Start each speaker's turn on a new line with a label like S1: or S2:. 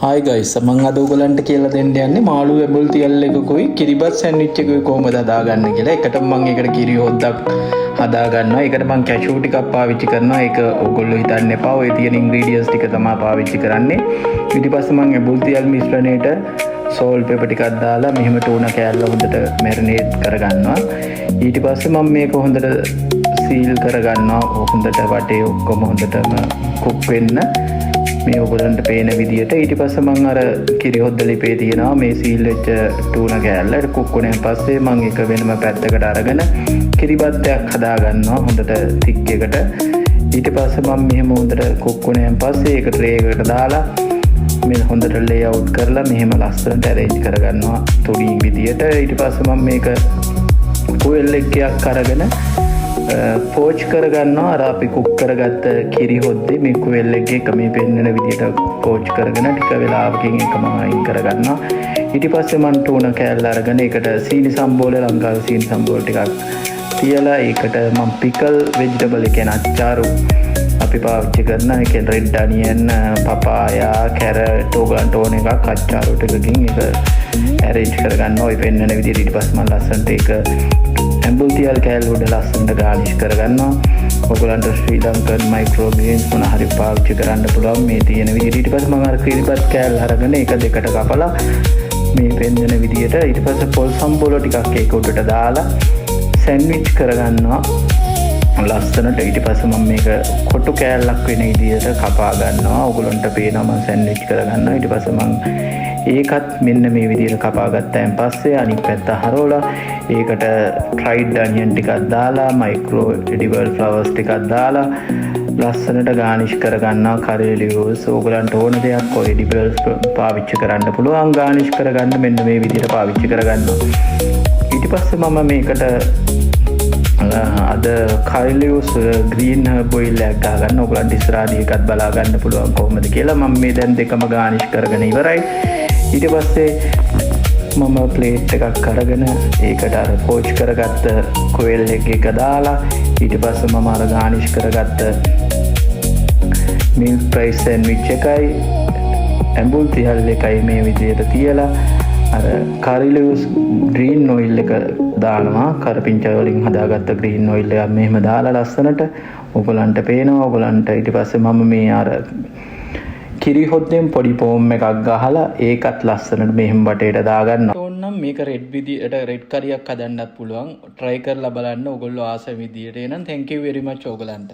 S1: Hi guys, මං අද ඔයගලන්ට කියලා දෙන්න යන්නේ මාළු ඇඹුල් තියල් එකකුයි කිරිබත් සෑන්ඩ්විච් එකකුයි කොහොමද හදාගන්න කියලා. එකටම මං ඒකට කිරි හොද්දක් හදා ගන්නවා. ඒකට මං කැෂූ ටිකක් පාවිච්චි කරනවා. ඒක ඔයගොල්ලෝ හිතන්න එපා. ඔය තියෙන ඉන්ග්‍රීඩියන්ට්ස් ටික තමයි පාවිච්චි කරන්නේ. ඊට පස්සේ මං ඇඹුල් තියල් මිශ්‍රණයට සෝල්ට් පෙපර් ටිකක් දාලා මෙහෙම ටූනා කෑල්ල හොඳට මැරිනේට් කරගන්නවා. ඊට පස්සේ මම මේක හොඳට සීල් කරගන්නවා. හොඳට වටේ ඔක්කොම හොඳටම කුක් වෙන්න. මේ ඔයගොල්ලන්ට පේන විදියට. ඊට පස්සේ මං අර කිරි හොද්ද ලිපේ තියෙනවා මේ සීල් වෙච්ච ටූනා කෑල්ල. ඒක කුක් වුණාන් පස්සේ මං ඒක වෙනම පැත්තකට අරගෙන කිරිබත්යක් හදා ගන්නවා හොඳට තික් එකට. ඊට පස්සේ මං මෙහෙම හොඳට කුක් වුණාන් පස්සේ ඒක ට්‍රේ එකකට දාලා මේ හොඳට ලේ අවුට් කරලා මෙහෙම ලස්සනට ඇරේන්ජ් කරගන්නවා තුනී විදියට. ඊට පස්සේ මම මේක කුවෙල් එකක් අරගෙන පෝච් කරගන්නවා. අර අපි කුක් කරගත්ත කිරි හොද්දේ මේ කුවෙල් එක එක මේ පෙන්නන විදියට පෝච් කරගෙන ටික වෙලාවකින් ඒක මම අයින් කරගන්නවා. ඊට පස්සේ මං ටූනා කෑල්ල අරගෙන ඒකට සීනි සම්බෝල, ලංකාවේ සීනි සම්බෝල ටිකක් තියලා, ඒකට මං පිකල් වෙජිටබල්, ඒ කියන්නේ අච්චාරු අපි පාවිච්චි කරන, ඒ කියන්නේ රෙඩ් අනියන්, පපායා, කැරට්, ඕගලන්ට ඕන එකක් අච්චාරු ටිකකින් ඒක ඇරේන්ජ් කරගන්න ඔය පෙන්නන විදිහට. ඊට පස්සේ මං ලස්සනට ඒක ඇඹුල් තියල් කෑල්ල උඩ ලස්සනට ගානිෂ් කරගන්නවා. ඔයගලන්ට ශ්‍රී ලංකන් මයික්‍රෝ ග්‍රීන්ස් මොන හරි පාවිච්චි කරන්න පුළුවන් මේ තියෙන විදිහට. ඊට පස්සේ මම අර කිරිබත් කෑල්ල අරගෙන ඒක දෙකට කපලා මේ පෙන්නන විදිහට, ඊට පස්සේ පොල් සම්බෝල ටිකක් ඒක උඩට දාලා සෑන්ඩ්විච් කරගන්නවා ලස්සනට. ඊට පස්සේ මම මේක කොටු කෑල්ලක් වෙන විදිහට කපා ගන්නවා. ඔයගොල්ලන්ට පේනවා මම සෑන්ඩ්විච් කරගන්නවා. ඊට පස්සේ මං ඒකත් මෙන්න මේ විදිහට කපා ගත්තයින් පස්සේ අනිත් පැත්ත හරවලා ඒකට ෆ්‍රයිඩ් අනියන් ටිකක් දාලා, මයික්‍රෝ එඩිබල් ෆ්ලවර්ස් ටිකක් දාලා ලස්සනට ගානිෂ් කරගන්නවා. කරි ලීව්ස්, ඕගලන්ට ඕන දෙයක් ඔය එඩිබල්ස් පාවිච්චි කරන්න පුළුවන්. ගානිෂ් කරගන්න මෙන්න මේ විදිහට පාවිච්චි කරගන්නවා. ඊට පස්සේ මම මේකට අද කරි ලීව්ස් ග්‍රීන් හර්බ් ඔයිල් එකක් ගහගන්න. ඔයගලන්ට ඉස්සරහදී එකත් බලා ගන්න පුළුවන් කොහොමද කියලා. මම මේ දැන් දෙකම ගානිෂ් කරගෙන ඉවරයි. ඊට පස්සේ මම ප්ලේට් එකක් අරගෙන ඒකට අර පෝච් කරගත්ත කුවෙල් එග් එක දාලා, ඊට පස්සේ මම අර ගානිෂ් කරගත්ත මිල්ක් රයිස් සෑන්ඩ්විච් එකයි ඇඹුල් තියල් එකයි මේ විදිහට තියලා අර කරි ලීව්ස් ග්‍රීන් ඔයිල් එක දානවා. කරපිංචා වලින් හදාගත්ත ග්‍රීන් ඔයිල් එකක් මෙහෙම දාලා ලස්සනට ඔයගලන්ට පේනවා ඔයගලන්ට. ඊට පස්සේ මම මේ අර කිරි හොද්දෙන් පොඩි ෆෝම් එකක් ගහලා ඒකත් ලස්සනට මෙහෙම වටේට දාගන්නවා. ඕන්නම් මේක රෙඩ් විදියට රෙඩ් කරියක් හදන්නත් පුළුවන්. Try කරලා බලන්න ඔයගොල්ලෝ ආස විදියට. එහෙනම් thank you very much ඔයගලන්ට.